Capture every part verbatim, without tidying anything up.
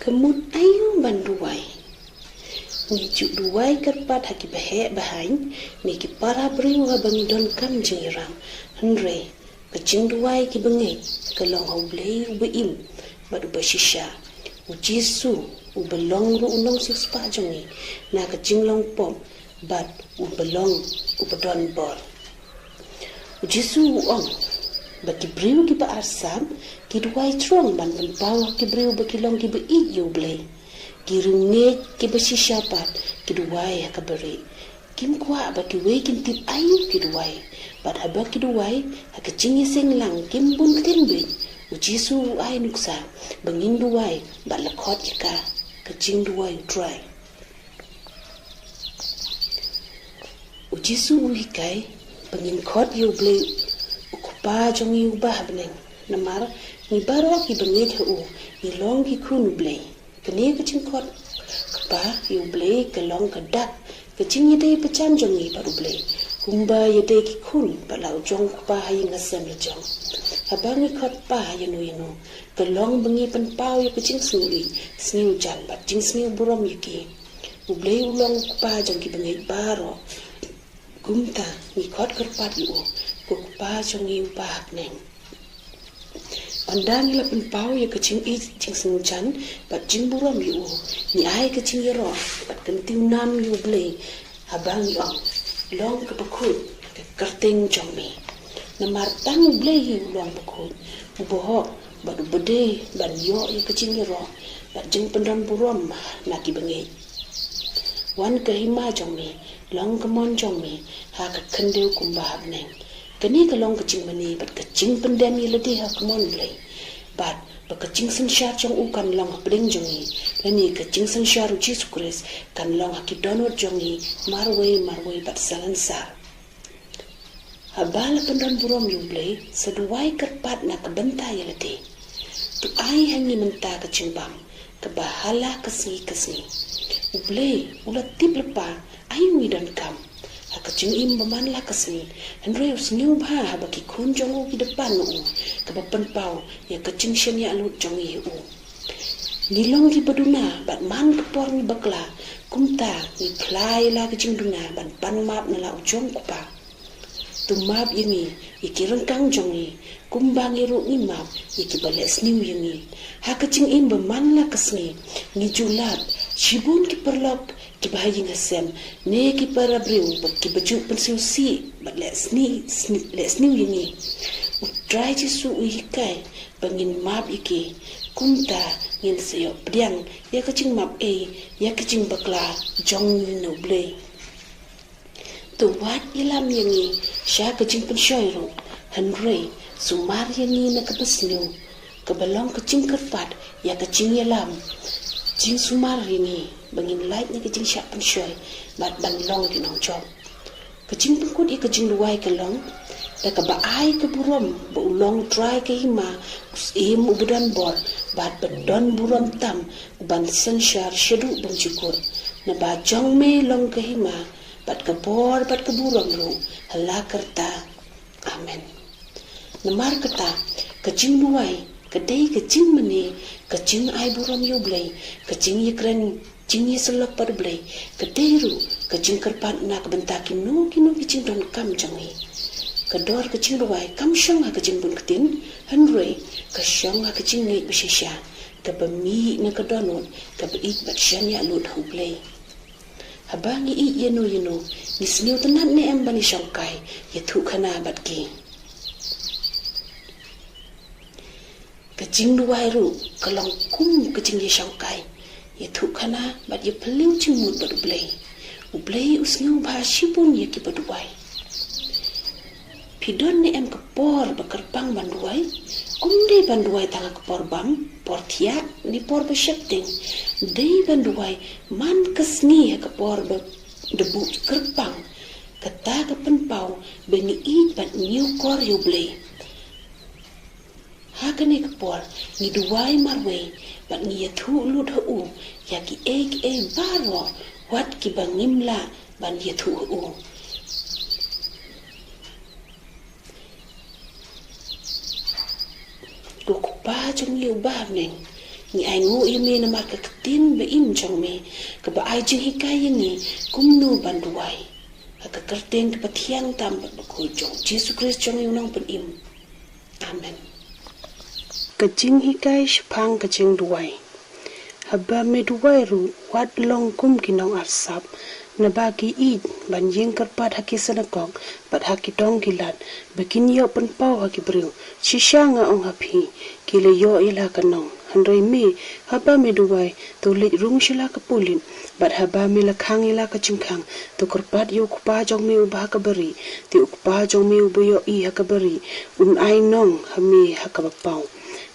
Ka mut aïu ban duwai? Ngi ju duwai kyrpad ha ki baheh bahaiñ ne ki para briew haba ngi donkam jingïarap. Hynrei ka jingduwai kiba ngeit ka long ha U Blei uba im bad uba shisha, U Jisu uba long ruh u nongsiewspah jong ngi na ka jinglong pop bad uba long uba don bor. U Jisu u ong ba ki briew kiba arsap ki duwai jrong ban pynpaw ha ki briew ba ki long kiba ïeit ïa U Blei. Ki riewngeit kiba shisha pat ki duwai ha kaba rieh. Kim kwah ba kiwei kin tip aïu ki duwai. Bad haba ki duwai ha ka jingïaseng lang kim bun ktien beit, U Jisu u ai nuksa ba ngin duwai bad lyngkot ïa ka, ka jingduwai U Trai. U Jisu u hikai ba ngin khot ïa U Blei, U Kpa jong ngi uba ha bneng. Namar ngi baroh kiba ngeit ha u ngi long ki khun U Blei. Kane ka jingkhot Kpa ïa U Blei ka long ka dak ka jingïadei ba jan jong ngi bad U Blei, kumba ïadei ki khun bad la u jong u kpa ha ïing ha sem la jong. Haba ngi khot Kpa ïano ïano, ka long ba ngi pynpaw ïa ka jingsngewsih, sngewjan bad jingsngewburom ïa ki. U Blei u long U Kpa jong kiba ngeit baroh. Kumta ngi khot kyrpad ïa u, ko Kpa jong ngi uba ha bneng. Ynda ngi la pynpaw ïa ka jingïeit, jingsngewjan bad jingburom ïa u, ngi ai ka jingïaroh bad kyntiew nam ïa U Blei haba ngi ong, long kaba khuid ka kyrteng jong me. Namar tang U Blei hi u long bakhuid, uba hok bad uba dei ban ïoh ïa ka jingïaroh bad jingpyndonkam burom na kiba ngeit. Wan ka hima jong me, long ka mon jong me ha ka khyndew kumba ha bneng. Kane ka long ka jingmane bad ka jingpyndem ïa lade ha ka mon U Blei. Bad ba ka jingsynshar jong u kan long hapdeng jong ngi, lane ka jingsynshar U Jisu Khrist kan long ha ki dohnud jong ngi marwei marwei bad salonsar. Haba la pyndonkam burom ïa U Blei, sa duwai kyrpad na ka bynta ïa lade. To ai ha ngi mynta ka jingbam kaba ha la ka sngi ka sngi. U Blei u la tip lypa aïu ngi donkam ha ka jingim ba man la ka sngi, hynrei u sngewbha haba ki khun jong u ki da pan na u, kaba pynpaw ïa ka jingshaniah lut jong ngi ha u. Ngi long kiba duna bad man ka por ngi bakla, kumta ngi phla ïa la ka jingduna ban pan map na la u jong U Kpa. To map ïa ngi ïa ki ryngkang jong ngi, kumba ngi ruh ngi map ïa kiba leh sniew ïa ngi. Ha ka jingim ba man la ka sngi, ngi ju lap shibun ki paralok kiba ha ïing ha sem, ne ki para briew ba kiba ju pynsngewsih bad leh sniew, sniew, leh sniew ïa ngi. U Trai Jisu u hikai ba ngin map ïa ki, kumta ngin sa ïoh pdiang ïa ka jingmap ei ïa ka jingbakla jong ngi na U Blei. To wat ïalam ïa ngi sha ka jingpynshoi ruh, hynrei sumar ïa ngi na kaba sniew, kaba long ka jingkyrpad ïa ka jingïalam, jingsumar ïa ngi ba ngin lait na ka jingshah pynshoi bad ban long ki nongjop. Ka jingpynkut ïa ka jingduwai ka long da kaba ai ka burom ba u long U Trai ka hima, u Syiem uba don bor bad ba don burom tam, uban synshar shaduh bymjukut. Naba jong me long ka hima bad ka bor bad ka burom ruh ha la karta. Amen. Namar kata, ka jingduwai ka dei ka jingmane, ka jingai burom ïa U Blei, ka jingïakren, jingïasyllok bad U Blei, ka dei ruh ka jingkyrpad na ka bynta kino kino ki jingdonkam jong ngi. Ka dor ka jingduwai kam shong ha ka jingbun ktien, hynrei ka shong ha ka jingngeit ba shisha, kaba mih na ka dohnud kaba ïeit bad shaniah lut ha U Blei. Haba ngi ïeit ïano ïano, ngi sngewtynnad ne em ban ïashongkai, ïathuhkhana bad ki? Ka jingduwai ruh ka long kum ka jingïashongkai, ïathuhkhana bad ïaphylliew jingmut bad U Blei. U Blei u sngewbha shibun ïa kiba duwai. Phi don ne em ka por ba kyrpang ban duwai? Ym dei ban duwai tang ha ka por bam, por thiah, ne por ba sheptieng. Dei ban duwai man ka sngi ha ka por ba da buh kyrpang. Kata ka pynpaw ba ngi ïeit bad ñiewkor ïa U Blei. Ha kane ka por ngi duwai marwei bad ngi ïathuh lut ha u ïa kiei kiei baroh wat kiba ngim lah ban ïathuh ha u. Ko Kpa jong ngi uba ha bneng, Ngi ainguh ïa me namar ka ktien ba im jong me, kaba ai jinghikai ïa ngi kumno ban duwai. Ha ka kyrteng kaba thiang tam bad bakhuid jong Jisu Khrist jong ngi u nongpynim. Amen. Ka jinghikai shaphang ka jingduwai. Haba me duwai ruh, wat long kum ki nongarsap, naba ki ïeit ban ïeng kyrpad ha ki synagog bad ha ki dong ki lad, ba kin ïoh pynpaw ha ki briew. Shisha nga ong ha phi, ki la ïoh ïa la ka nong. Hynrei me, haba me duwai, to leit rung sha la ka pulit, bad haba me la khang ïa la ka jingkhang, to kyrpad ïa u Kpa jong me uba ha ka bari, te u Kpa jong me uba ïohi ha ka bari un ai nong ha me ha kaba paw.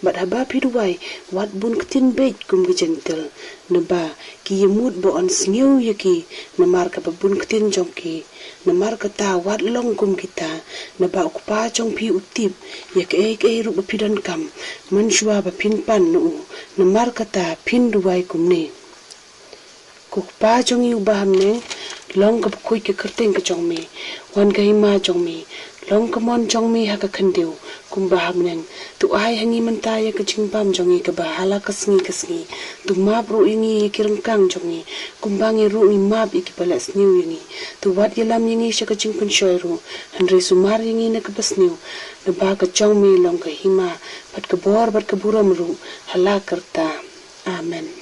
Bad haba phi duwai, wat bun ktien beit kum ki Jentil, naba ki ïamut ba yn sngew ïa ki namar kaba bun ktien jong ki. Namar kata wat long kum kita, naba u Kpa jong phi u tip ïa kaei kaei ruh ba phi donkam, mynshuwa ba phin pan na u. Namar kata phin duwai kumne: Ko Kpa jong ngi uba ha bneng, long kaba khuid ka kyrteng ka jong me, wan ka hima jong me, long ka mon jong me ha ka khyndew kumba ha bneng. To ai ha ngi mynta ïa ka jingbam jong ngi kaba ha la ka sngi ka sngi. To map ruh ïa ngi ïa ki ryngkang jong ngi, kumba ngi ruh ngi map ïa kiba leh sniew ïa ngi. To wat ïalam ïa ngi sha ka jingpynshoi ruh, hynrei sumar ïa ngi na kaba sniew, naba ka jong me long ka hima, bad ka bor bad ka burom ruh ha la karta. Amen.